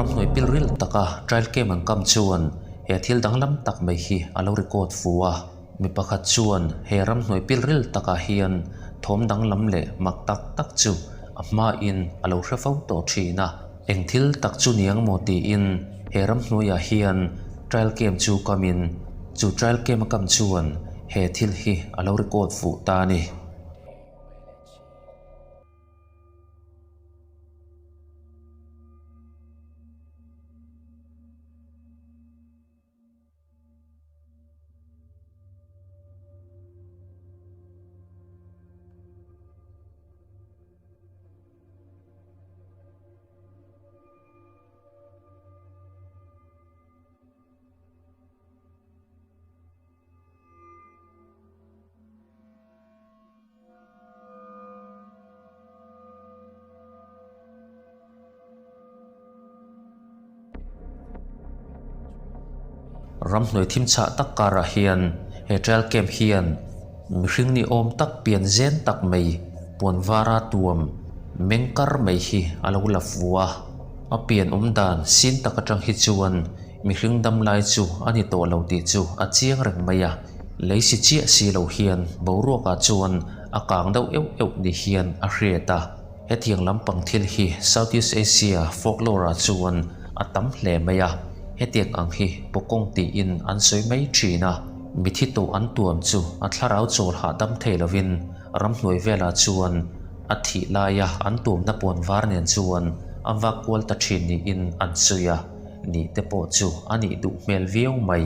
Ramhnuai pilril taka trail camp an kam chuan he thil danglam tak mai hi a lo record fu a. Mi pakhat chuan he ramhnuai pilril takah hian thawm danglam leh mak tak tak chu a hmain a lo hre fo tawh thin a. Eng thil tak chu niang maw tiin he ramhnuaiah hian trail camp chu kamin chu trail camp a kam chuan he thil hi a lo record fuh ta a ni. Ramhnuai thim chhah tak karah hian he trail camp hian mihring ni awm tak pian zen tak mai puan vara tuam meng kar mai hi a lo la fu a. A pian awm dan sin tak atang hi chuan mihring dam lai chu a ni tawh lo tih chu a chiang reng mai a. Lei si chiah si lo hian boruakah chuan a kang deuh euh euh ni hian a hriat a. Hetiang lampang thil hi Southeast Asia folklore-ah chuan a tam hle mai a, hetiang ang hi pawkawng tiin an sawi mai thin a. Mithi tawh an tuam chu a thlarau chawl hahdam thei lovin ramhnuai velah chuan a thih laia an tuamna puan var nen chuan a vak kual ta thin niin an sawi a, nih te pawh chu a nih duh hmel viau mai.